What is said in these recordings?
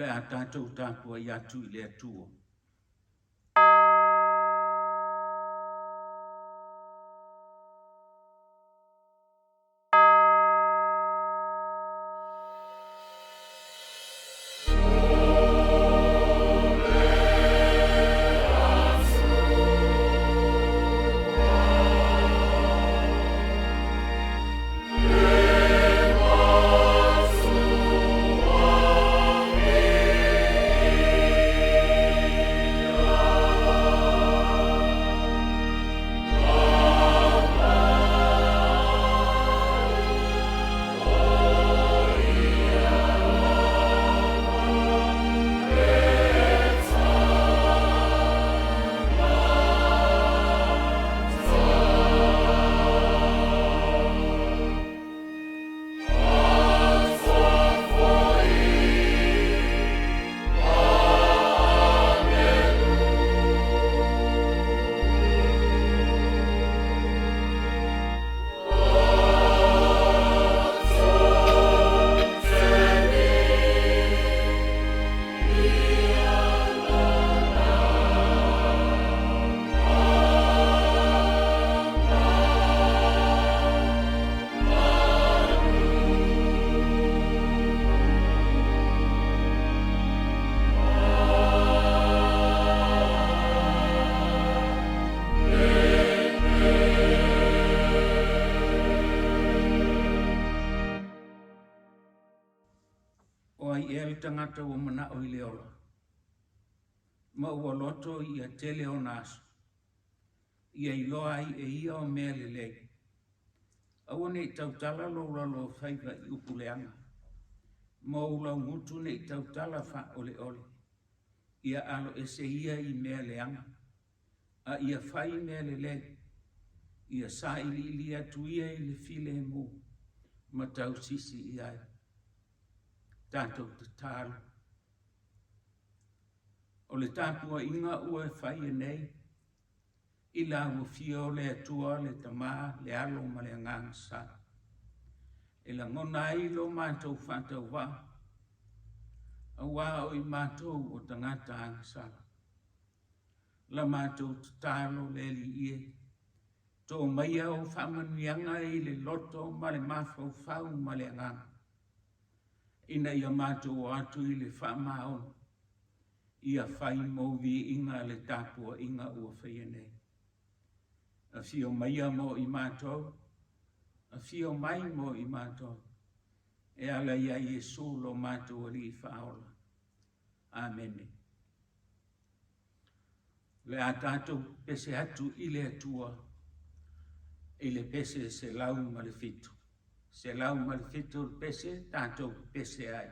le a tatou tapuai atu i le Atua. O ai ea le tagata ua manao i le ola, ma ua loto ia tele ona aso, ia iloa ai e ia o mea lelei. Aua ne i tautala lou laloafaiva i upu leaga, ma ou laugutu ne i tautala faaoleole. Ia alo ese ia i mea leaga, a ia fai mea lelei, ia sailiili atu ia i le filemu ma tausisi i ai. Tatou tatalo. O le tapuaiga ua e faia nei, i le auofia o le Atua, le Tama, le Alo ma le Agaga Sa. E lagona ai lo matou faatauvaa, auā o i matou o tagata agasala. La matou tatalo le Alii e, too maia ou faamanuiaga i le loto ma le mafaufau ma le agaga, ina ia matou o atu i le faamaoni, ia fai mo viiga le tapuaiga ua faia nei. Afio maia mo i matou, afio mai mo i matou, e ala iā Iesu lo matou Alii Faaola. Amene. O le a tatou pese atu i le Atua i le pese 107. 107 le pese, tatou pese ai.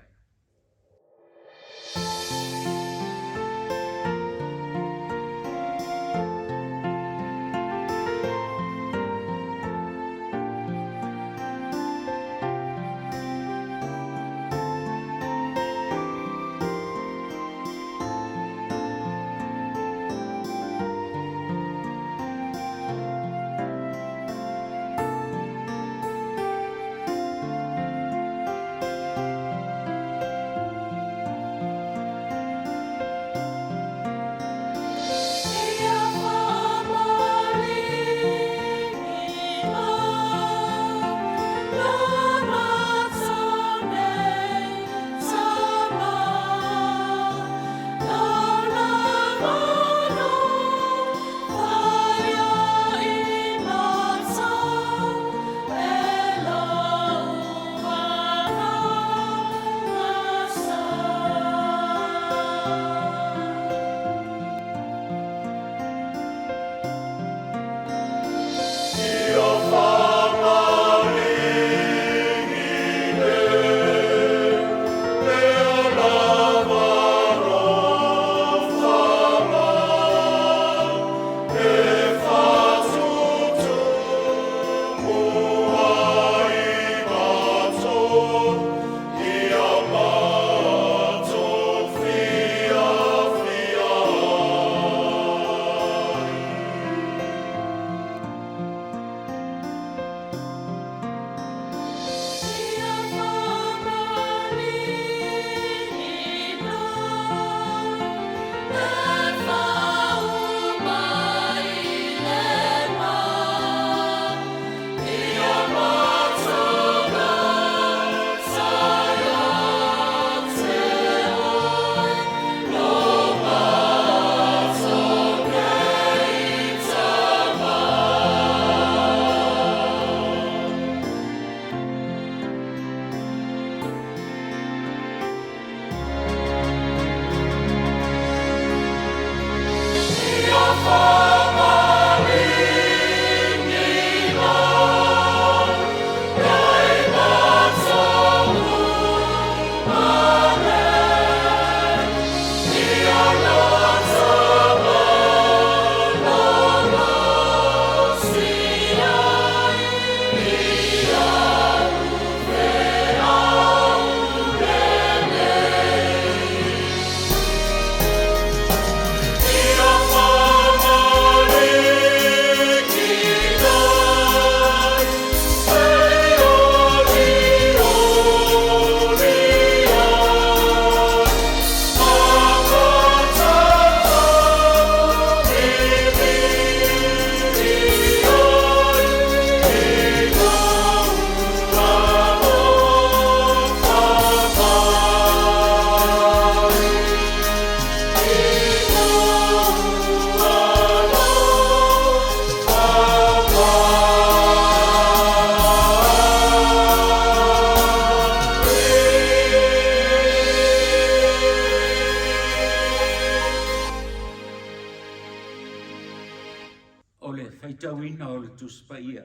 O le faitauina o le Tusi Paia.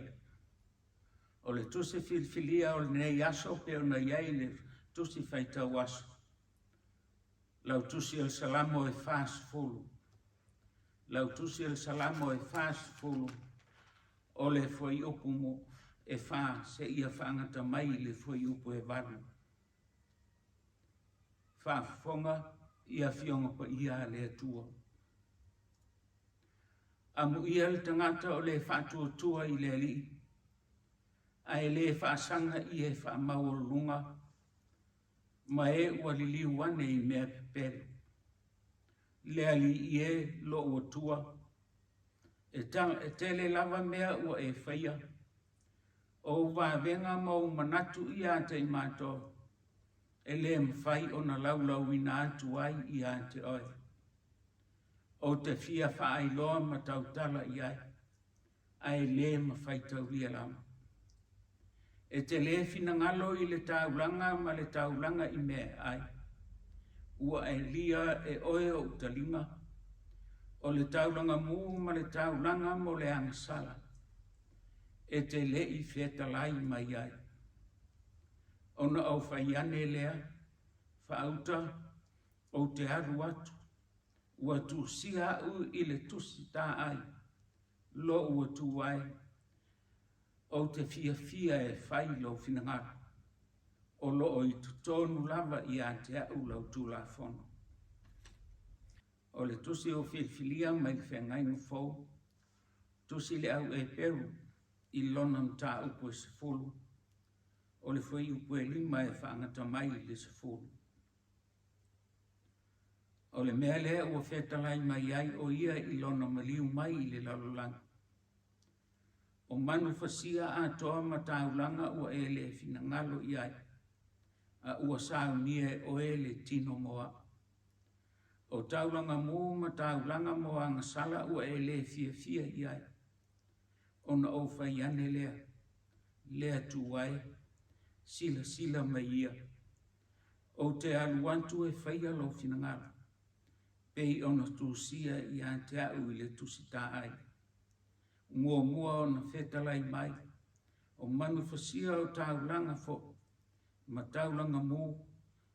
O le tusi filifilia o lenei aso pei ona i ai le tusi faitau aso. Lau tusi o le Salamo e 40. Lau tusi o le Salamo e 40 o le fuaiupu e 4 seia faagata mai i le fuaiupu e 8. Faafofoga i afioga paia a le Atua. Amuia le tagata o le faatuatua i le Alii, ae le faasaga ia e faamaualuluga ma e ua liliu ane i mea pepelo. Le Alii e, lou Atua, e, e tele lava mea ua e faia, o ou vavega ma ou manatu ia te i matou, e le mafai ona laulauina atu ai ia te oe. Ou te fia faailoa ma tautala i ai, ae le mafaitaulia lava. E te le finagalo i le taulaga ma le taulaga i mea e ai. Ua aelia e oe ou taliga, o le taulaga mu ma le taulaga mo le agasala, e te le i fetalai mai ai. Ona ou fai ane lea, faauta, ou te alu atu, ua tusia au i le tusi taai, lou Atua e, ou te fiafia e fai lou finagalo, o lo o i totonu lava ia te au lau Tulafono. O le tusi ua filifilia mai le Feagaiga Fou, tusi le au Eperu i lona mataupu e 10, o le fuaiupu e 5 e faagata mai i le 10. O le mea lea ua fetalai mai ai o ia i lona maliu mai i le lalolagi. O manu fasia atoa ma taulaga ua e le finagalo i ai, a ua saunia e oe le tino mo au. O taulaga mu ma taulaga mo agasala ua e le fiafia i ai, ona ou fai ane lea, le Atua e, silasila mai ia. Ou te alu atu e faia lou finagalo, pei ona tusia ia te au i le tusi taai. Muamua ona fetalai mai, o manu fasia o taulaga foi, ma taulaga mu,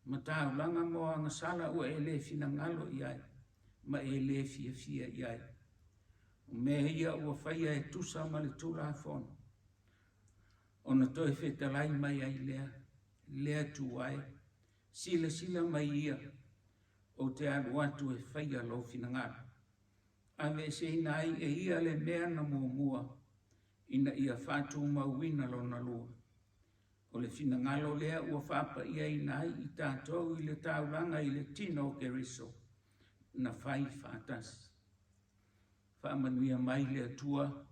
ma taulaga mo agasala ua e le finagalo i ai, ma e le fiafia i ai. O mea ia ua faia e tusa ma le Tulafono, ona toe fetalai mai ai lea, le Atua e, silasila mai ia, ou te alu atu e faia lou finagalo. Aveeseina ai e ia le mea na muamua, ina ia faatumauina lona lua. O le finagalo lea ua faapaiaina ai i tatou i le taulaga i le tino o Keriso, na fai faatasi. Faamanuia mai le Atua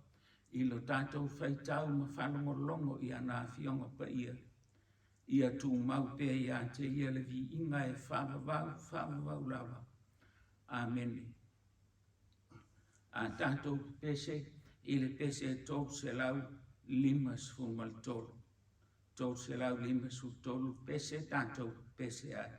i lo tatou faitau ma faalogologo i ana Afioga Paia. Ia tumau pea ia te ia le viiga e faavavau, faavavau lava. Amene. A tatou pese i le pese 353. 353 pese tatou pese ai.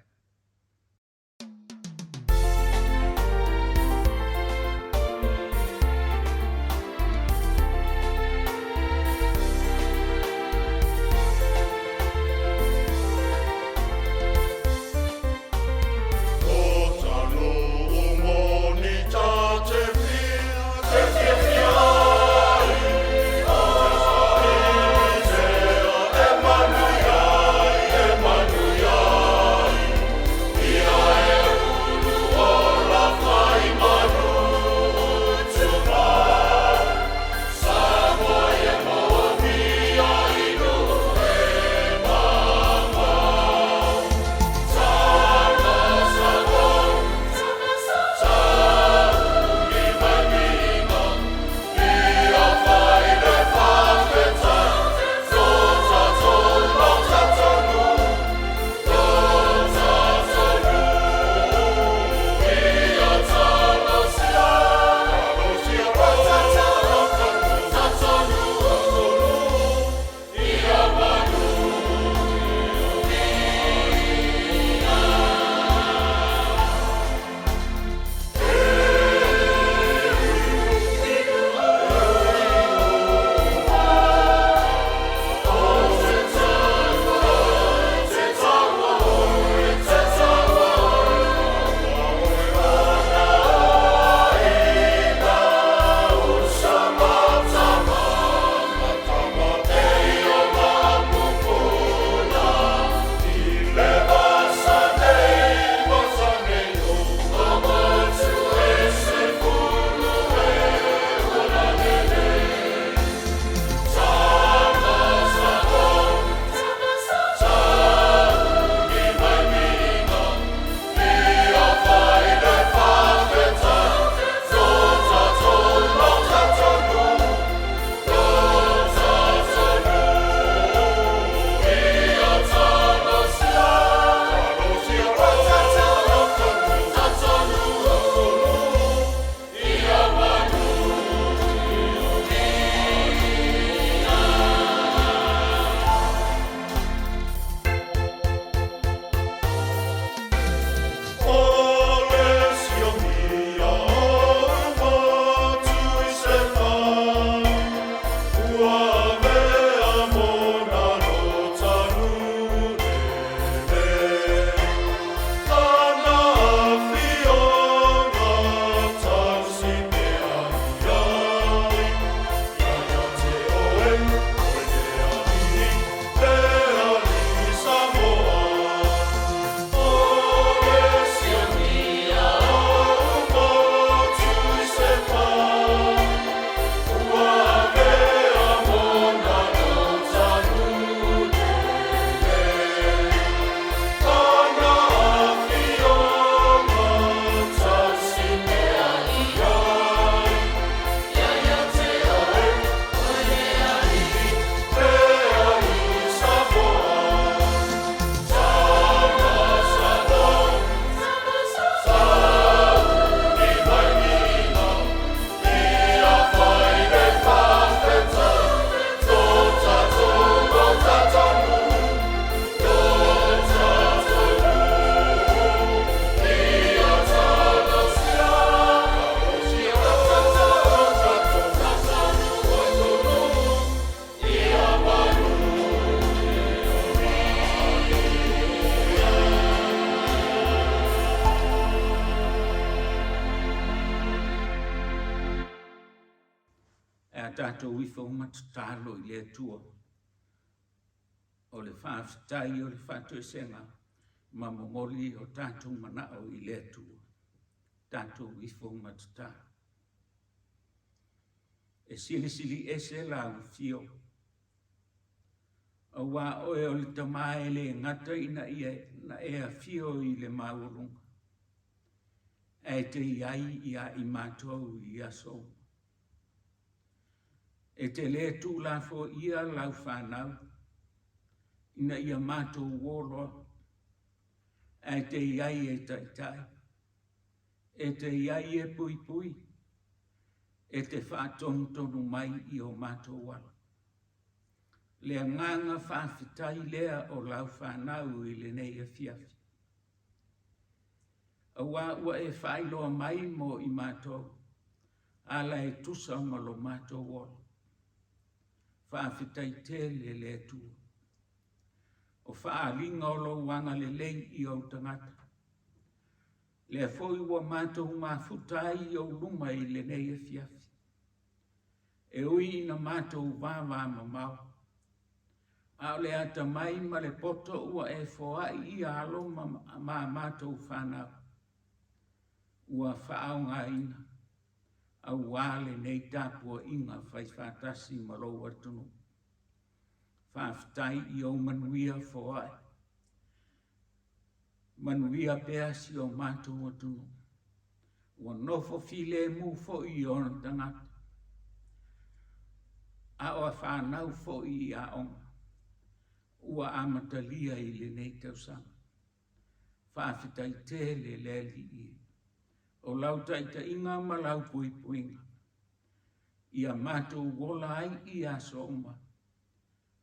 tatou ifo ma tatalo i le Atua. O le faafetai o le faatoesega ma momoli o tatou manao i le Atua. Tatou ifo ma tatalo. E silisili ese lau afio, auā oe o le Tama e le gata ina ia na e afio i le maualuga, ae te i ai iā i matou i aso uma. E te lē tuulafoaia lau fanau ina ia matou uō loa, ae te i ai e taitai, e te i ai e puipui, e te faatonutonu mai i o matou ala. Le agaga faafetai lea o lau fanau i lenei afiafi. Auā ua e faailoa mai mo i matou ala e tusa ma lo matou ola. Faafetai tele le Atua. O faaaliga o lou agalelei i ou tagata. Lea foi ua matou mafuta ai i ou luma i lenei afiafi. E ui ina matou vavamamao, a o le atamai ma le poto ua e foai ia alo ma a matou fanau, ua faaaogaina auā lenei tapuaiga faifaatasi ma lou atunuu. Faafetai i ou manuia foai. Manuia pea si o matou atunuu. Ua nofo filemu foi i ona tagata, a o a fanau foi i aoga ua amatalia i lenei tausaga. Faafetai tele le Alii o lau taitaiga ma lau puipuiga ia matou ola ai i aso uma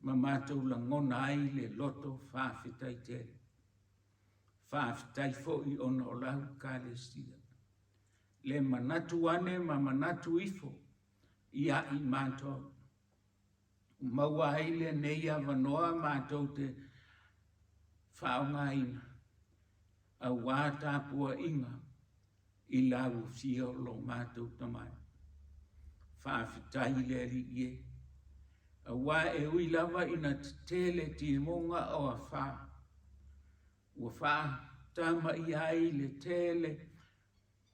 ma matou lagona ai le loto faafetai tele. Faafetai foi ona o lau Ekalesia. Le manatu ane ma manatu ifo ia i matou. Maua ai lenei avanoa matou te faaaogaina auā tapuaiga i lau afio lo matou Tama. Faafetai i le Alii e, auā e ui lava ina tetele timuga o afā, ua faatamaia ai le tele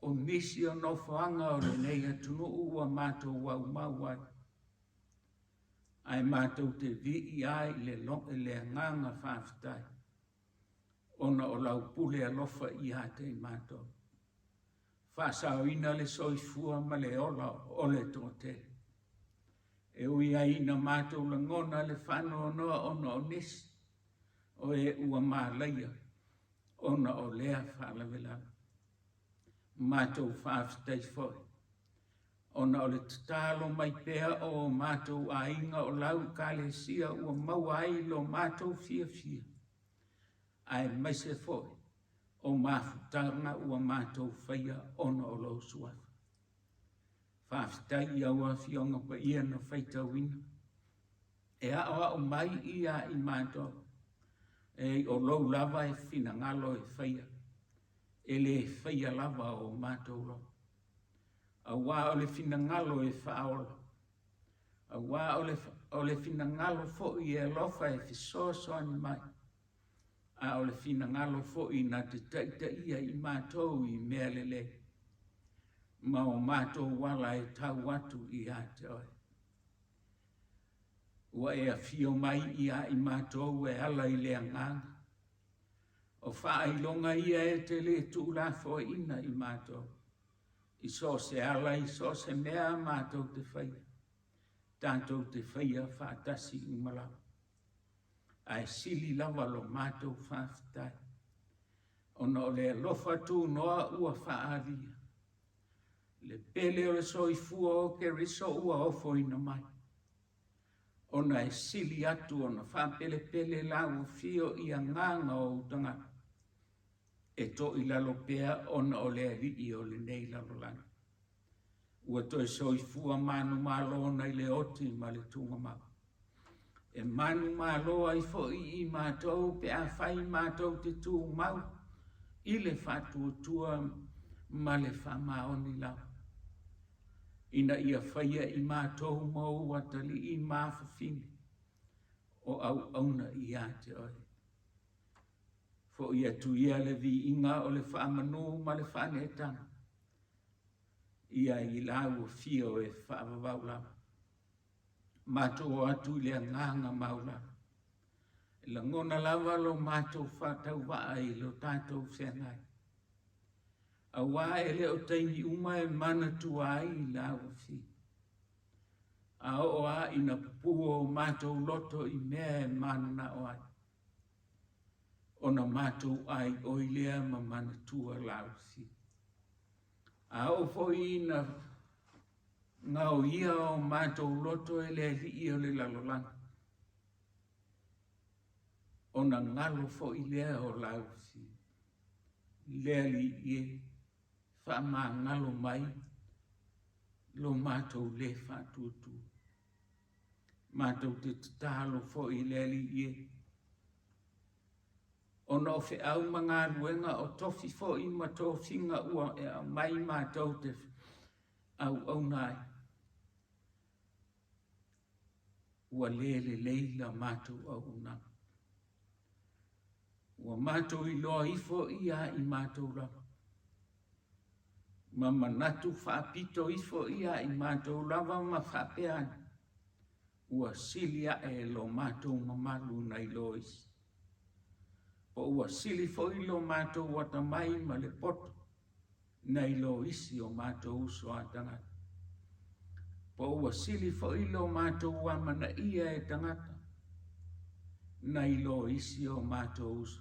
o nisi o nofoaga o lenei atunuu ua matou aumau ai, ae matou te vii ai i le agaga faafetai. ona o lau pule alofa ia te i matou. Faasaoina le soifua ma le ola o le toatele. E ui ai ina matou lagona le faanoanoa ona o nisi, o e ua malaia ona o lea faalavelave. Matou faafetai foi ona o le tatalo mai pea o o matou aiga o lau Ekalesia ua maua ai lo matou fiafia, aemaise foi o mafutaga ua matou faia ona o lou suafa. Faafetai i au Afioga Paia na faitauina e aoao mai ia i matou, e o lou lava e finagalo e faia, e le faia lava o matou loto. Auā o le finagalo e faaola, auā o le, o le finagalo foi e alofa e fesoasoani mai, a o le finagalo foi na te taitaia i matou i mea lelei, ma o matou ala e tau atu ia te oe. Ua e afio mai ia i matou e ala i le agaga, o faailoga ia e te le tuulafoaiina i matou. I so o se ala, i so o se mea a matou te faia, tatou te faia faatasi uma lava. Ae sili lava lo matou faafetai, ona o le alofa tunoa ua faaalia, le pele o le soifua o Keriso ua ofoina mai, ona e sili atu ona faapelepele lau afio i agaga o ou tagata, e toilalo pea ona o le alii o lenei lalolagi. Ua toe soifua manumalo nai le oti ma le tugamau. E manumalo ai foi i matou pe afai matou te tumau i le faatuatua ma le faamaoni lava. Ina ia faia i matou ma ou atalii ma afafine o auauna ia te oe. Fo'i atu ia le viiga o le faamanu ma le faaneetaga ia i lau afio e faavavau lava. Matou o atu i le agaga maualalo. E lagona lava lo matou faatauvaa i lo tatou feagai. Aua e le o taimi uma e manatua ai i lau afio. A oo lava ina pupuu o matou loto i mea e mananao ai, ona matou aioi lea ma manatua lau afio. A oo foi ina gaoia o matou loto e le alii o le lalolagi, ona galo foi lea o lau afio. Le Alii e, faamagalo mai lo matou le faatuatua. Matou te tatalo foi i le Alii e, ona o feau ma galuega o tofi foi ma tofiga ua e aumai matou te auauna ai, ua le lelei la matou auaunaga. Ua matou iloa ifo ia i matou lava, ma manatu faapito ifo ia i matou lava ma faapea ane, ua sili ae lo matou mamalu nai lo isi, po ua sili foi lo matou atamai ma le poto nai lo isi o matou uso a tagata, po ua sili foi lo matou amanaia e tagata nai lo isi o matou uso.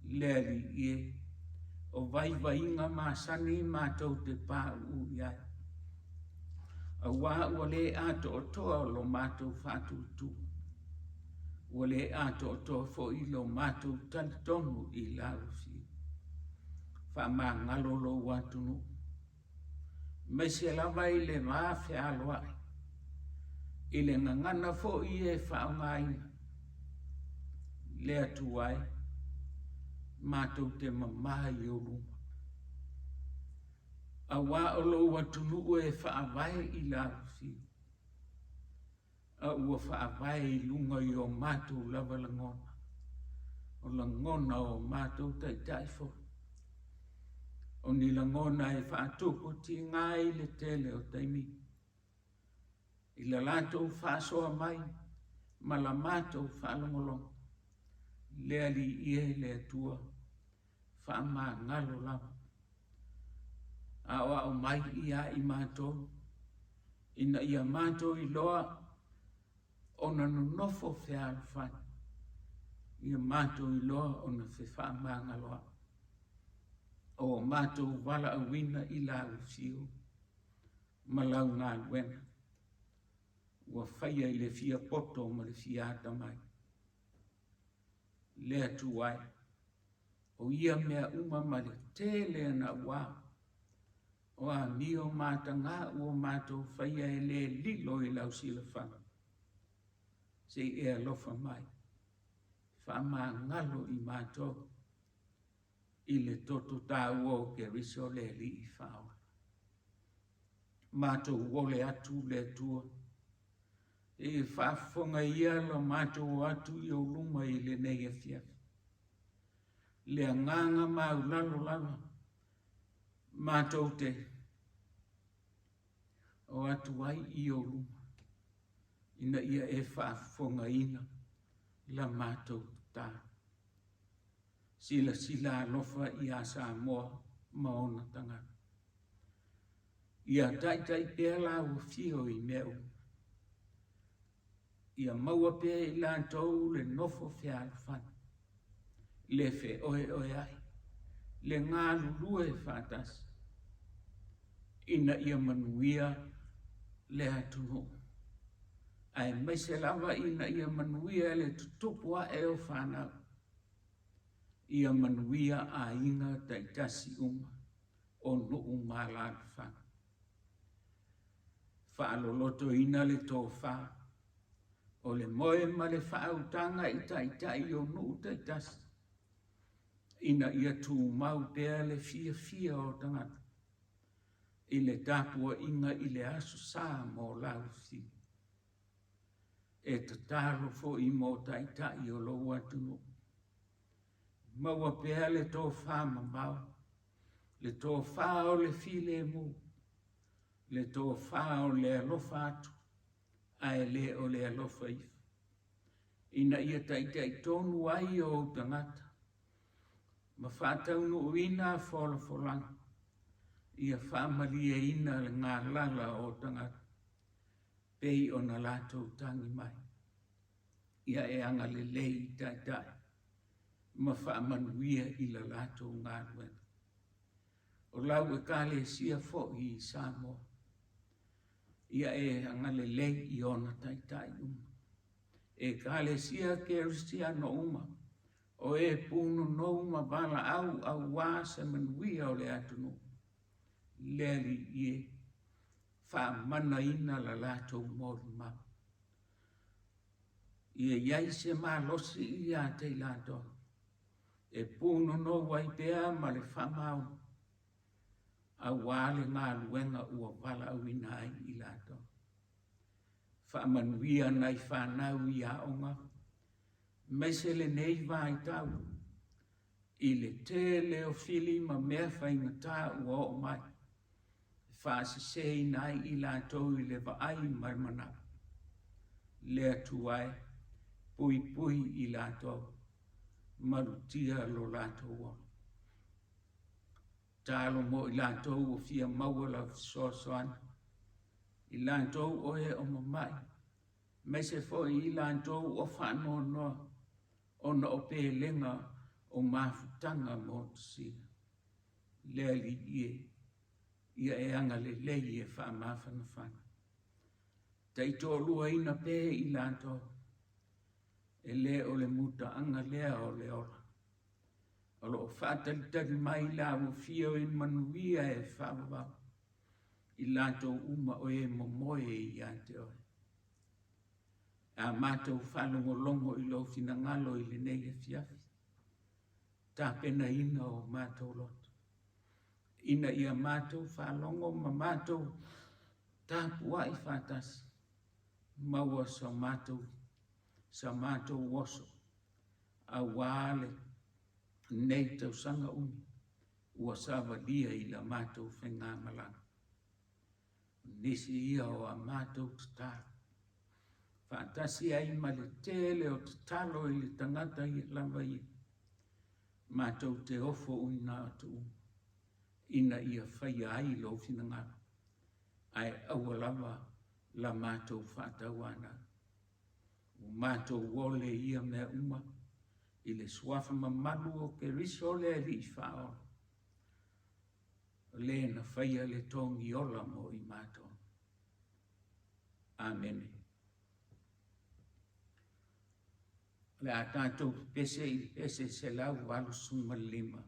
Le Alii e, o vaivaiga masani matou te pauu i ai, aua ua le atoatoa lo matou faatuatua, ua le atoatoa foi lo matou talitonu i lau afio. Faamagalo lou atunuu, aemaise lava i le va fealoai, i le gagana foi e faaaogaina le Atua e, matou te mama i ou luma. Aua o lou atunuu e faavae i lau afio, a ua faavae i luga i o matou lava lagona, o lagona o matou taitai foi. O ni lagona e faatupu tiga i le tele o taimi, i la latou faasoa mai ma la matou faalogologo. Le Alii e, le Atua, faamagalo lava. Aoao mai ia i matou, ina ia matou iloa ona nonofo fealofani, ia matou iloa ona fefaamagaloa'i o matou valaauina i lau afio ma lau galuega ua faia i le fia poto ma le fia atamai. Le Atua e, o ia mea uma ma le tele anaua o amio mataga ua matou faia e le lilo i lau silafaga. Se i e alofa mai, faamagalo i matou i le toto taua o Keriso le Alii Faaola. Matou ole atu le Atua, e faafofoga ia lo matou o atu i ou luma i lenei afiafi. Le agaga maulalo lava matou te o atu ai i ou luma, ina ia e faafofogaina la matou tatalo. Silasila alofa iā Samoa ma ona tagata. Ia taitai pea lau afio i mea uma. Ia maua pea i latou le nofo fealofani, le feoeoeai, le galulue faatasi, ina ia manuia le atunuu, aemaise lava ina ia manuia le tutupu ae o fanau. Ia manuia aiga taitasi uma o nuu ma alaalafaga. Faalolotoina le tofa o le moe ma le faautaga i taitai o nuu taitasi ina ia tumau pea le fiafia o tagata. i le tapuaiga i le Aso Sa mo Laufi. E tatalo foi mo taitai o lou atunuu. Maua pea le tofa mamao, le tofa o le filemu, le tofa o le alofa atu ae le o le alofa ifo, ina ia taitai tonu ai ou tagata ma faataunuuina folafolaga, ia faamalieina le galala o tagata pei ona latou tagi mai. Ia e agalelei i taitai ma faamanuia i la latou galuega. O lau Ekalesia foi i Samoa, ia e agalelei i ona taitai uma. Ekalesia Kerisiano uma, o e pūnonou ma valaau auā se manuia o le atunuu, le Alii e, faamanaina la latou molimau. Ia i ai se malosi ia te i latou, e pūnonou ai pea ma le faamaoni, auā le galuega ua valaauina ai i latou. Faamanuia nai fanau i aoga, aemaise lenei vaitau i le tele o fili ma mea faigata ua oo mai, e faaseseina ai i latou i le vaai ma le manao. Le Atua e, puipui i latou, malutia lo latou ola. Tatalo mo i latou ua fia maua lau fesoasoani, i latou o e o mama'i, aemaise foi i latou o faanoanoa ona o pelega o mafutaga motusia. Le Alii e, ia e agalelei e faamafanafana. Taitoaluaina pea i latou, e le o le mutaaga lea o le ola. O lo o faatalitali mai la ua fia i manuia e faavavau i latou uma o e momoe ia te oe. A matou faalogologo i lou finagalo i lenei afiafi, tapenaina o matou loto, ina ia matou faalogo ma matou tapuai faatasi, maua sa matou, sa matou oso auā lenei tausaga umi ua savalia i la matou faigamalaga. O nisi ia o a matou tatalo, faatasi ai ma le tele o tatalo i le tagata ia lava ia, matou te ofo uina atu uma, ina ia faia ai lou finagalo, ae aua lava la matou faatauanau. Ua matou ole i ia mea uma i le suafa mamalu o Keriso le Alii Faaola, o le na faia le togi ola mo i matou. Amene. O le a tatou pepese i le pese 185.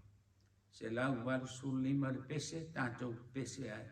185 le pese, tatou pepese ai.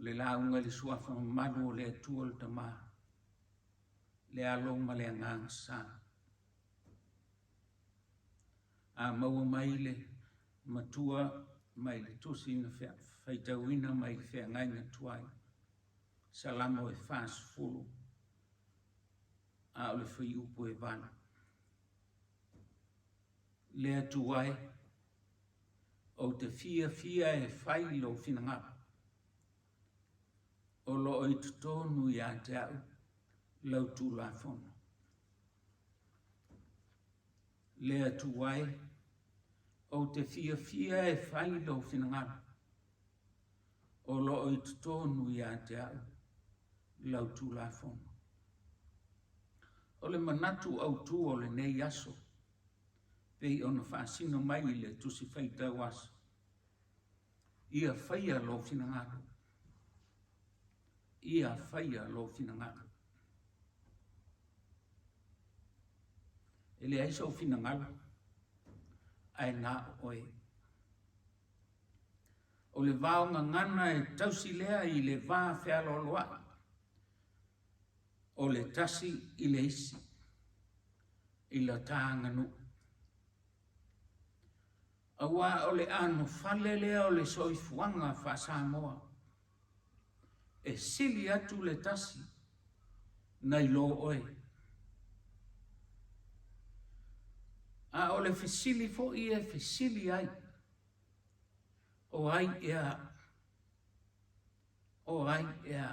Le lauga i le suafa mamalu o le Atua le Tama, le Alo ma le Agaga Sa. A maua mai le matua mai le tusi na faitauina mai le feagaiga tuai, Salamo e 40, a o le fuaiupu e 8. Le Atua e, ou te fiafia e fai lou finagalo, o lo o i totonu ia te au lau Tulafono. Le Atua e, ou te fiafia e fai lou finagalo, o lo o i totonu ia te au lau Tulafono. O le manatu autu o lenei aso, pei ona faasino mai i le Tusi Faitau Aso, Ia faia lou finagalo. Ia faia lou finagalo. E leai sou finagalo, ae na o oe. O le vaogagana e tausi lea i le va fealoaloai, o le tasi i le isi, i la ta aganuu. Aua o le anofale lea o le soifuaga faa-Samoa, e sili atu le tasi nai lo oe. A o le fesili foi e fesili ai, o ai ea? O ai ea?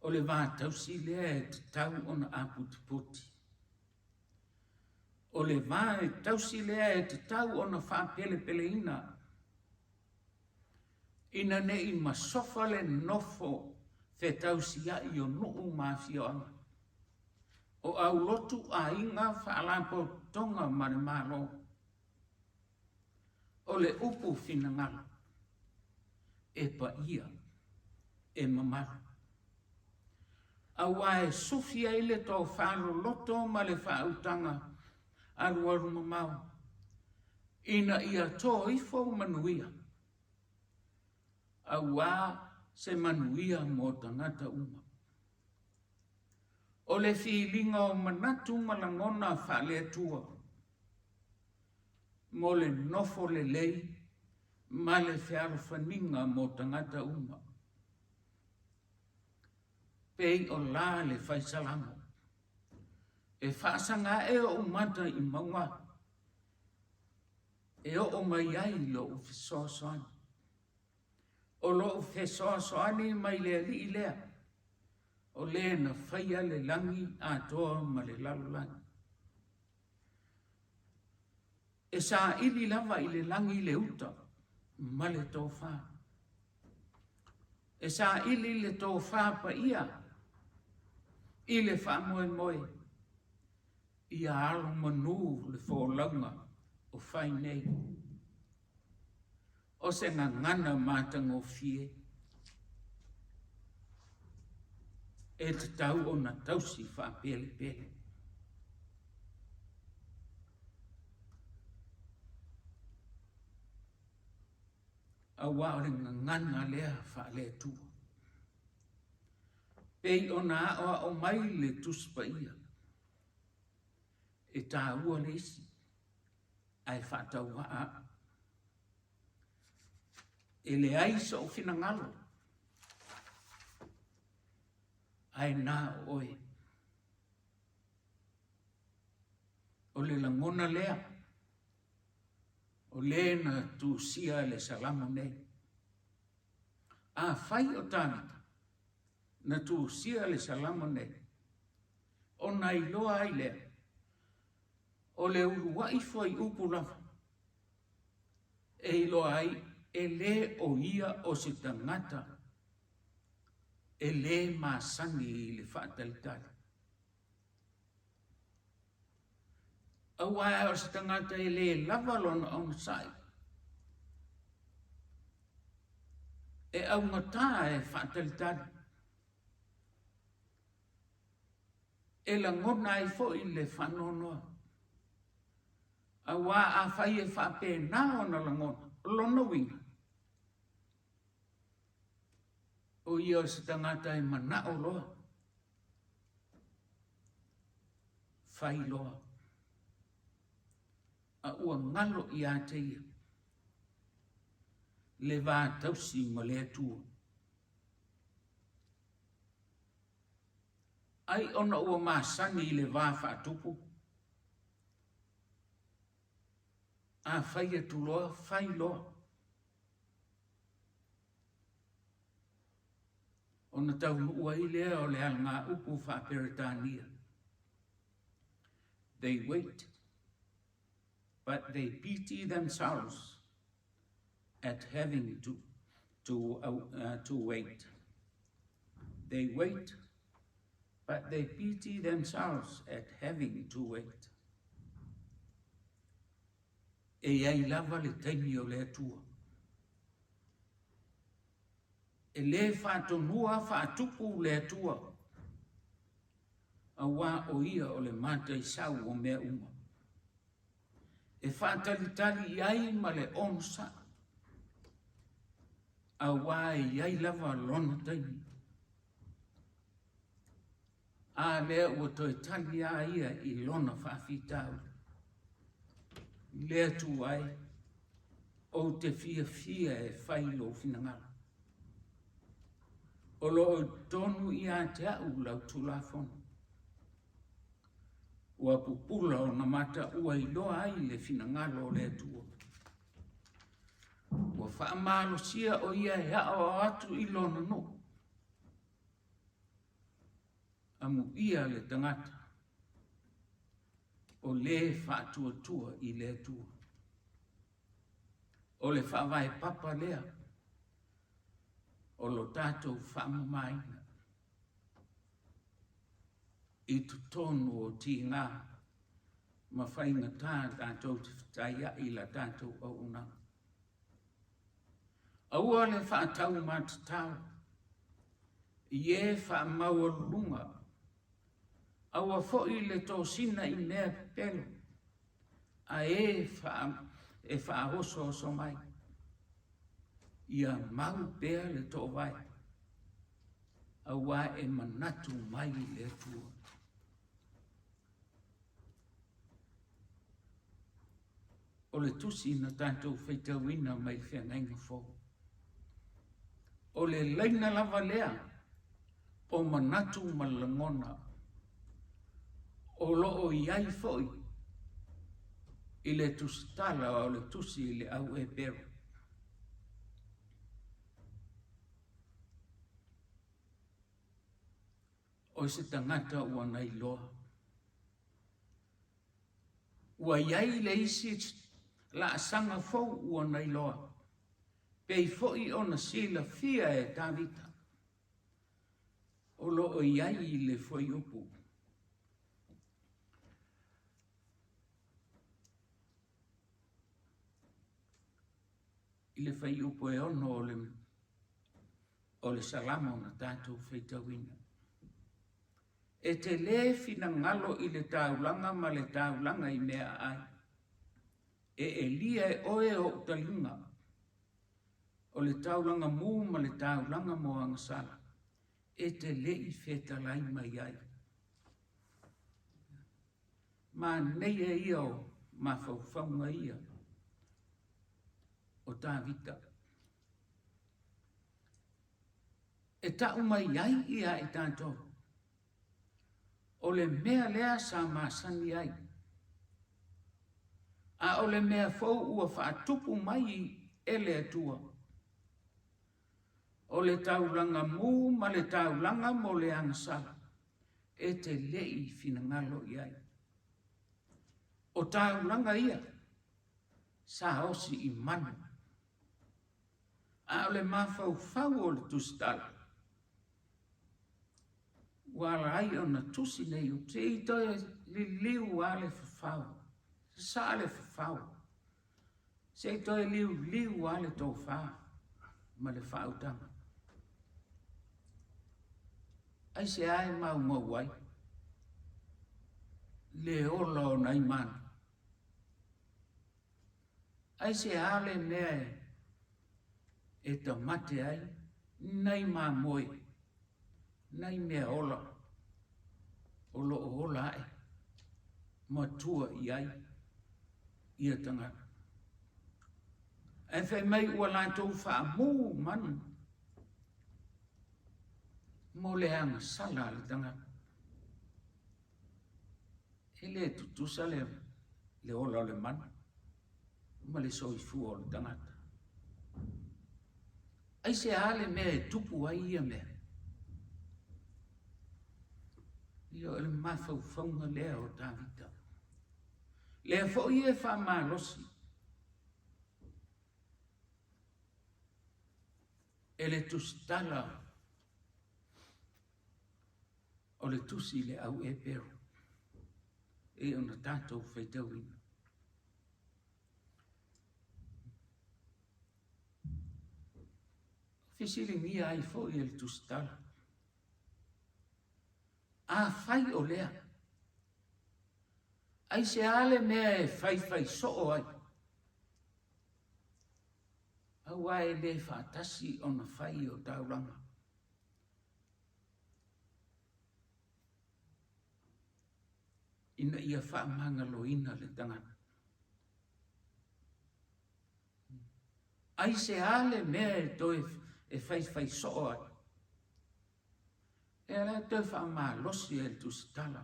O le va tausi lea e tatau ona aputiputi. O le va e tausi lea e tatau ona faapelepeleina ina ne i masofa le nofo fetausiai o nuu ma afioaga, o aulotu aiga faalapotopotoga ma le Malo. O le upu finagalo, e paia, e mamalu. Aua e sufi ai le tofa loloto ma le faautaga alualumamao, ina ia to ifo manuia, aua se manuia mo tagata uma. O le filiga o manatu ma lagona faale-Atua mo le nofo lelei ma le fealofaniga mo tagata uma. Pei o la le fai Salamo, E faasaga ae ou mata i mauga e oo mai ai lou fesoasoani. O lou fesoasoani mai le Alii lea, o le na faia le lagi atoa ma le lalolagi. E saili lava i le lagi le uta ma le tofa. E saili le tofa paia i le faamoemoe ia alo manu le folauga o fai nei. O se gagana matagofie e tatau ona tausi faapelepele. Aua o le gagana lea faale-Atua. Pei ona aoao mai le Tusi Paia, e taua le isi, ae faatauvaa au. E leai sou finagalo, ae na o oe. O le lagona lea, o le na tusia le Salamo nei. Afai o Tavita na tusia le Salamo nei, ona iloa ai lea, o le uluai fuaiupu lava e iloa ai e lē o ia o se tagata e lē masani i le faatalitali. Aua o se tagata e lē lava lona onosai, e augata e faatalitali. E lagona ai foi le faanoanoa, aua afai e faapena ona lagona, o lona uiga, O ia o se tagata e manao loa, fai loa, a ua galo ia te ia le va tausi ma le Atua. Ai ona ua masani i le va faatupu, a fai atu loa, fai loa. Ona taunuu ai lea o le alagaupu faa-Peretania, They wait, but they pity themselves at having to wait. They wait, but they pity themselves at having to wait. E i ai lava le taimi o le Atua. E lē faatonua faatupu le Atua, auā o Ia o le mataisau o mea uma. E faatalitali i ai ma le onosai, auā e i ai lava Lona taimi. A lea ua toe tali lava ia i lona faafitauli. Le Atua e, ou te fiafia e fai lou finagalo. O lo o i totonu ia te au lau Tulafono. Ua pupula ona mata ua iloa ai le finagalo o le Atua. Ua faamalosia o ia e aoao atu i lona nuu. Amuia le tagata o lē faatuatua i le Atua. O le faavae papa lea o lo tatou faamamaina i totonu o tiga ma faigata tatou te fetaiai i la tatou auaunaga. Aua le faataumatatao i e faamaualuluga, aua foi le tosina i mea pepelo a e e faaosooso mai. Ia mau pea le toovae, auā e manatu mai le Atua. O le tusi na tatou faitauina mai le Feagaiga Fou. O le laina lava lea o manatu ma lagona o lo o i ai foi i le tusitala o le tusi i le au Eperu. O se tagata ua nailoa. Ua i ai le isi laasaga fou ua nailoa, pei foi ona silafia e Tavita, o lo o i ai le fuaiupu. I le fuaiupu e 6 o le Salamo na tatou faitauina. E te lē finagalo i le taulaga ma le taulaga i meaai. E elia e oe ou taliga, o le taulaga mū ma le taulaga moagasala, e te le i fetalai mai ai. Manaia ia o mafaufauga ia o Tavita. E tau mai ai ia i tatou, o le mea lea sa masani ai, a o le mea fou ua faatupu mai e le Atua, o le taulaga mū ma le taulaga mo le agasala, e te le i finagalo i ai. O taulaga ia sa osi i manu. A o le mafaufau o le tusitala, ua ala ai ona tusi nei upu, se i toe liliu lava le fafao, sasaa le fafao, se i toe liuliu lava le tofa ma le faautaga. Aisea e maumau ai le ola o nai manu? Aisea le mea e tamate ai? Nai mamoe, nai mea ola o lo o ola ae ma tua i ai ia tagata. Ae fai mai ua latou faamu manu mo le agasala a le tagata. E le tutusa le, le ola o le manu ma le soifua o le tagata. Aisea le mea e tupu ai ia mea? Ia o le mafaufauga lea o Tavita. Lea foi e faamalosi e le tusitala o le tusi i le au Eperu e ona tatou faitauina. Fesiligia ai foi e le tusitala, Afai o lea, aisea le mea e faifai soo ai? Aua e le faatasi ona fai o taulaga. Ina ia faamagaloina le tagata. Aisea le mea e toe e faifai soo ai? Lea la e toe faamalosi ai le tusitala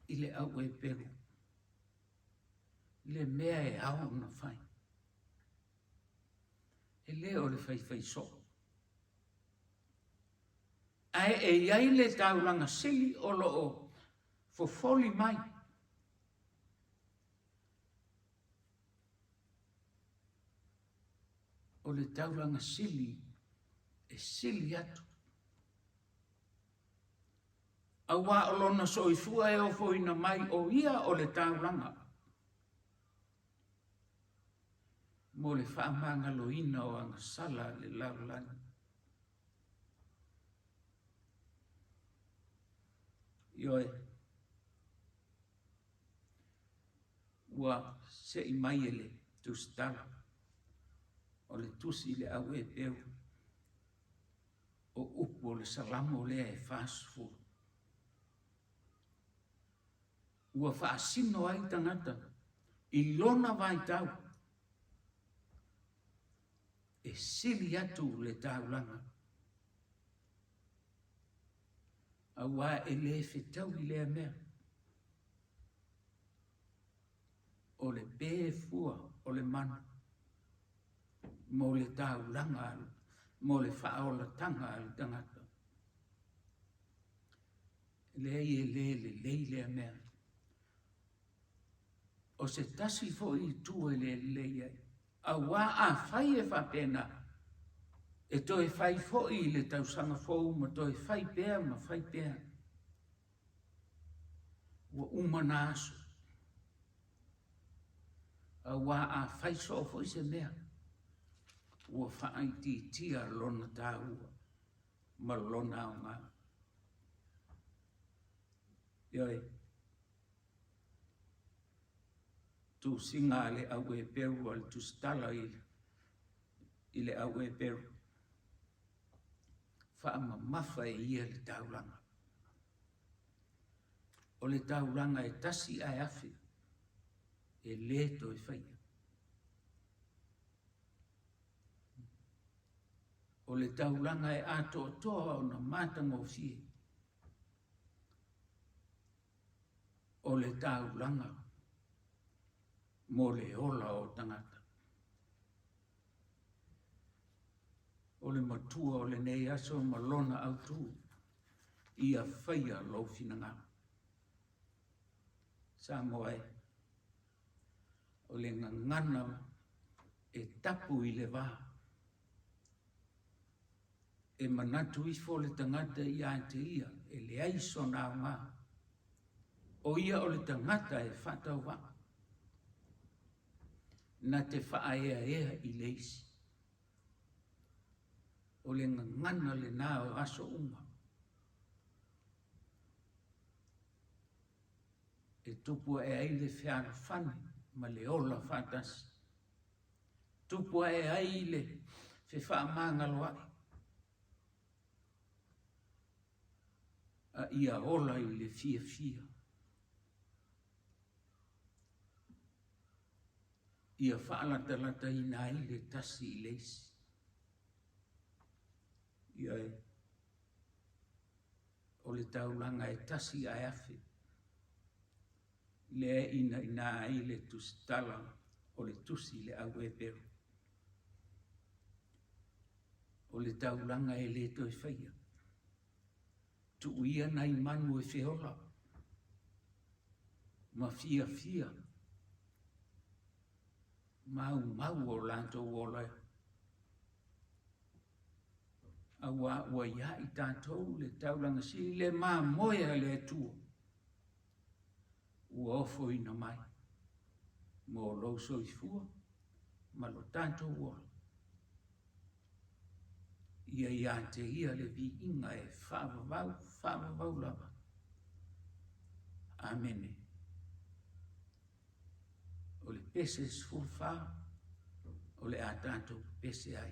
i le au Eperu le mea e ao ona fai. E le o le faifai soo. Ae e i ai le taulaga sili o lo o fofoli mai. O le taulaga sili e sili atu. Aua o lona soifua e ofoina mai o ia o le taulaga mo le faamagaloina o agasala a le lalolagi. Ioe. Ua se'i mai e le tusitala o le tusi i le au Epeu o upu o le Salamo lea e 40. Ua faasino ai tagata i lona vaitau e sili atu le taulaga aua e le fetaui lea mea. O le pe fua o le manu mo le taulaga, mo le faaolataga a le tagata. Leai e le lelei lea mea. O se tasi foi itu e le lelei ai. Aua afai e faapena, e toe fai foi i le tausaga fou ma toe fai pea ma fai pea. Ua uma na aso. Aua a fai soo foi se mea, ua faaitiitia lona taua ma lona aoga. Ioe. Tusiga a le au Eperu a le tusitala i le au Eperu. Faamamafa e ia le taulaga. O le taulaga e tasi ae afe, e le toe faia. O le taulaga e atoatoa ona matagofie. O le taulaga mo le ola o tagata. O le matua o lenei aso ma lona autu, ia faia lou finagalo. Samoa e, o le gagana e tapu i le va. E manatu ifo le tagata ia te ia e leai sona aoga. O ia o le tagata e faatauvaa. Na te faaeaea i le isi. O le gagana lena o aso uma. E tupu ae ai le fealofani ma le ola faatasi. Tupu ae ai le fefaamagaloa'i. A ia ola i le fiafia. Ia faalatalataina ai le tasi i le isi. Ioe. O le taulaga e tasi ae afe. Lea e inaina ai le tusitala o le tusi i le au Eperu. O le taulaga e le toe faia. Tuu ia nai manu e feola ma fiafia maumau o latou ola auā ua iā i tatou le taulaga sili le mamoe a le Atua ua ofoina mai mo lou soifua ma lo tatou ola. Ia ia te ia le viiga e faavavau, faavavau lava. Amene. O le pese 14, o le a tatou pese ai.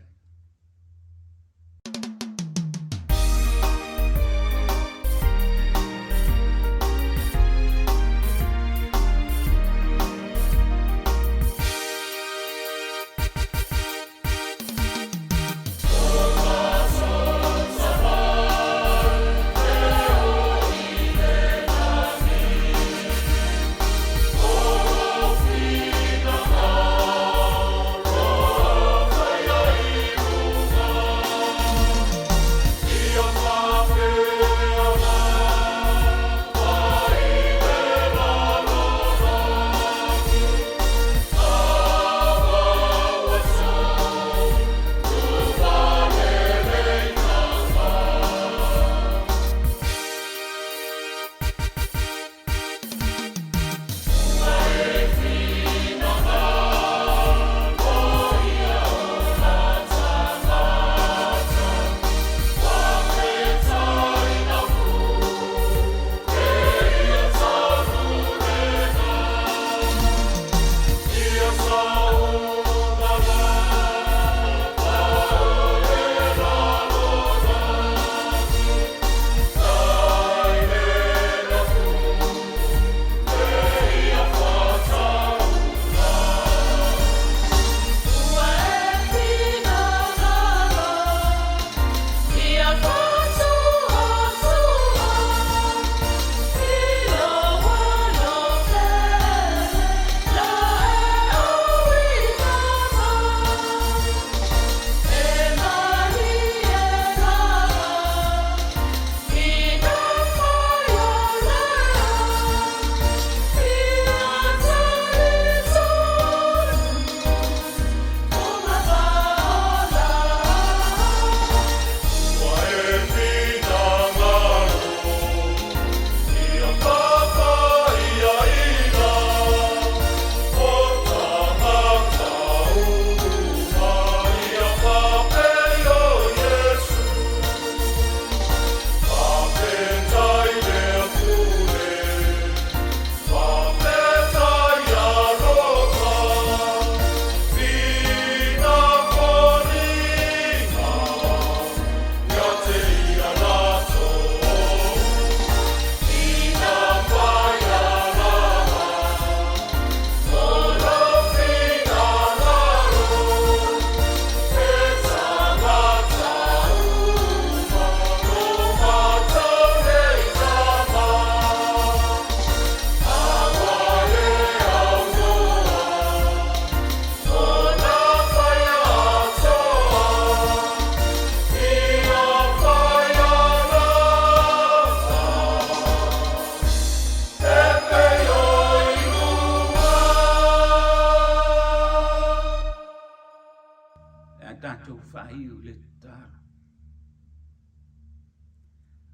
A tatou faaiu le tatalo.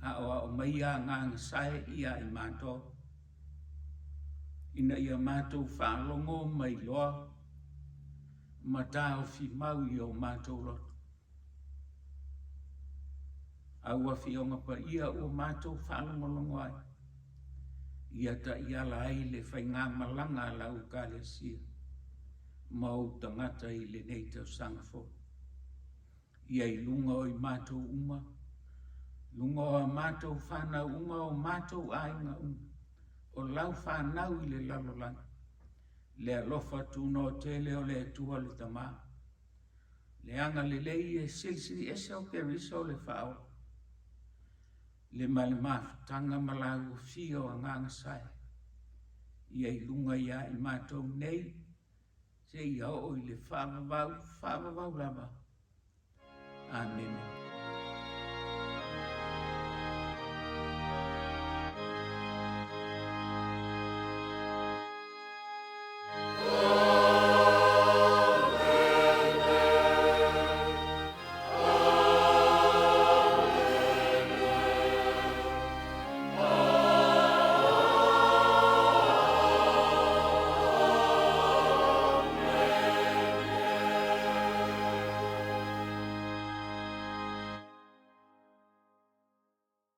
Aoao mai ia agaga sae ia i matou, ina ia matou faalogo mai loa ma taofi mau i o matou loto. Au Afioga Paia ua matou faalogologo ai, ia taiala ai le faigamalaga a lau Ekalesia ma ou tagata i lenei tausaga fou. Ia i luga o i matou uma, Luga o a matou fanau uma, o matou aiga uma, o lau fanau i le lalolagi, le alofa tunoa tele o le Atua le Tama, le agalelei e silisili ese o Keriso le Faaola, le ma le mafutaga ma laua fia o Agaga Sae, ia i luga iā i matou nei, seia oo i le faavavau, faavavau lava. Amene.